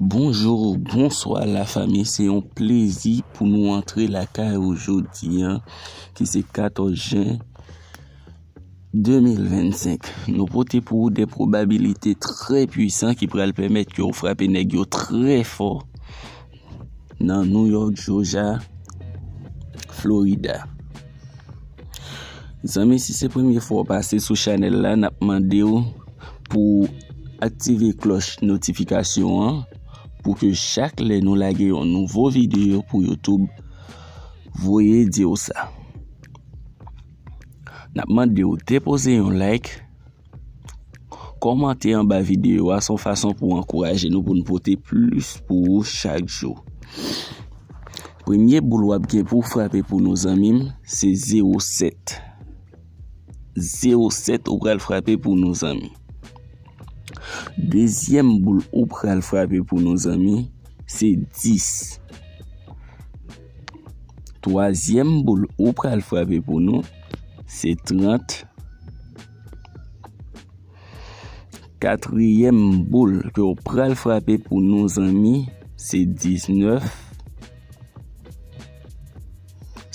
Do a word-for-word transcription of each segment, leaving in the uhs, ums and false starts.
Bonjou, bonswa lafanmi, se yon plezi pou nou antre lakay ou jodi a, ki se katòz jen de mil vennsenk. Nou pote pou ou de pwobabilite trè pwisan ki pral pèmèt ke w frape nèg yo trè fò nan New York, Georgia, Florida. Zanmi, si se premye fwa w pase sou chanèl la, n ap mande w pou w aktive klòch notifikasyon an pou ke chak lè nou lage yon nouvo videyo pou YouTube, voye di w sa. N ap mande w depoze yon like, kòmante anba videyo a, se yon fason pou w ankouraje nou pou n pote plis pou ou chak jou. Premye boul w ap gen pou w frape pou nou zanmi m, se zewo sèt. Zewo sèt ou pral frape pou nou zanmi. Dezyèm boul ou pral frape pou nou zanmi, se dis. Twazyèm boul ou pral frape pou nou, se trant. Katriyèm boul ke w pral frape pou nou zanmi, se diznèf.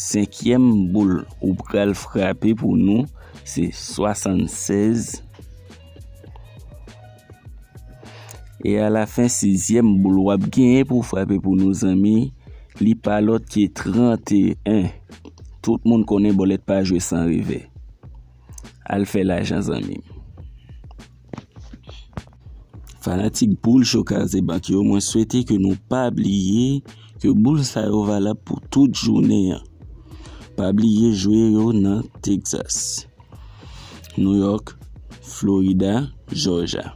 Senkyèm boul ou pral frape pou nou, se swasannsèz. E alafen, sizyèm boul w ap genyen pou w frape pou nou zanmi, li pa lòt ke tranteyen. Tout moun konnen bòlèt pa jwe san revè. Al fè lajan zanmi m. Fanatik boul Cho Kazebank yo, mwen swete ke nou pa bliye ke boul sa yo valab pou tout jounen an. Pa bliye jwe yo nan Texas, New York, Florida, Georgia.